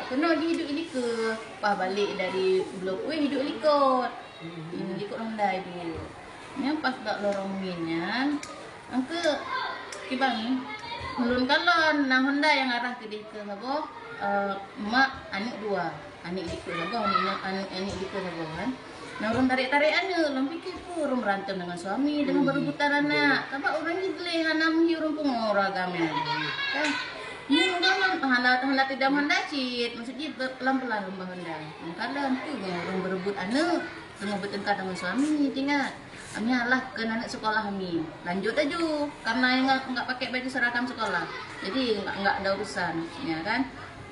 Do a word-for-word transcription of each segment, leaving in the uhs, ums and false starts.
Keunoe jih hidup ilikot, pas balek dari Bloe Kueh hidup likot. Hmm, likot Honda hidup. Nyan pas bak lorong min nyan, angke kiban ulôn kalon na Honda nyang arah keudeh keu saboh, eh, mak aneuk dua. Aneuk likot saboh, aneuk, aneuk, aneuk likot saboh kan. Nah, ureueng tarek-tarek aneuk, lôn pike peue ureueng berantem dengan suami, dengan berebutan anak. Sabab ureueng jih gleh hana meuhi ureueng pungo ureueng agam nyan. Kan? Nyoe ureueng hana, hana teudong Honda cit, maksud jih pelan-pelan lôn ba Honda. Meukalon tu nyoe ureueng berebut aneuk, teungoh bertengkar dengan suami, ingat. Ami alah keu aneuk sekolah ami. Lanjut laju, karena enggak, enggak pakai baju seragam sekolah. Jadi enggak, enggak ada urusan, ya kan?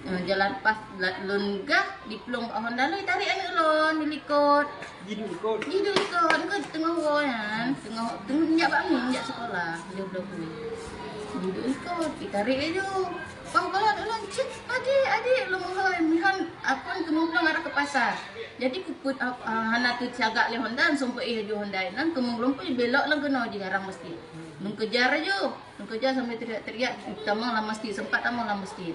Eh, jalan pas la-, lôn gah diplueng bak Honda lôn tarik aneuk lôn di likot. Di likot. Di likot, ke teungoh woe nyan, teungoh, teungoh jak bak min, jak sekolah, di Bloe Kueh. Di likot, ditarik laju. Pas bala lôn cit, adik, adik, lôn hoi, mihan, aku teumeupulang arah ke pasar. Jadi kuput, ah, ah, hana teucagak lé Honda, sumpah eh laju Honda nyan, keumeurumpui belok lam keunoe jigarang masjid. Lôn kejar laju. Keujah sambil teriak-teriak, tamong lam masjid, sempat tamong lam masjid.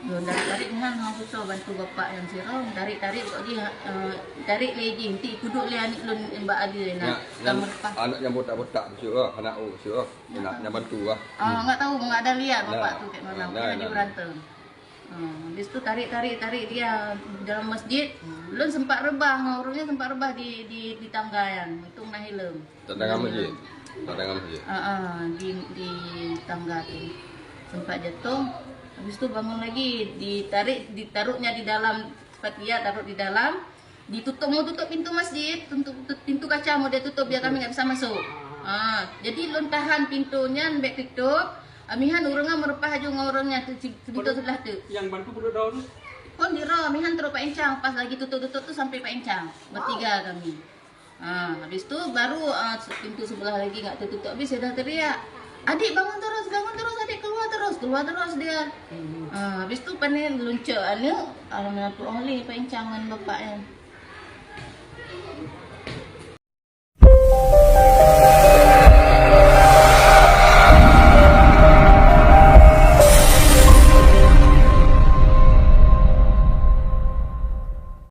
Lôn tarik-tarik nyan, hang susah bantu bapak nyang sidroe, tarik-tarik kok jih, eh, tarik lé jih, enti kuduek lé aneuk lôn bak ade na. Nyan, nyan, aneuk nyang botak-botak tu, syok, aneuk, oh, syok, nak, nak bantu lah. Ah, enggak tahu, enggak ada lihat bapak tu kat mana, pokoknya dia berantem. Ah, habis tu tarik-tarik-tarik dia dalam masjid. Lôn sempat reubah, ngon ureueng nyan sempat reubah di, di, di tangga nyan. Untung na helm. Tantangan masjid. Tantangan masjid. Ah, ah, di, di tangga tu. Sempat jatuh. Habis tu bangun lagi, ditarik, ditaruhnya di dalam, sepatia taruh di dalam. Ditutup, mau tutup pintu masjid, tutup, pintu kaca mau dia tutup biar kami enggak bisa masuk. Ah, jadi lôn tahan pintu nyan bèk tutup. Amihan ureueng nyan meureumpah aju ngon ureueng nyan tu, si-, pintu sebelah tu. Yang bantu peuduek daun? Kon di roh, amihan terus Pak Encang, pas lagi tutup-tutup tu sampai Pak Encang. Bertiga kami. Ha, habis tu baru, ah, pintu sebelah lagi enggak tertutup, habis saya dah teriak, "Adik, bangun terus, bangun terus, adik, keluar terus, keluar terus dia." Ha, habis tu panen luncak aneuk, alhamdulillah tu oleh Pak Encang ngon bapak nyan.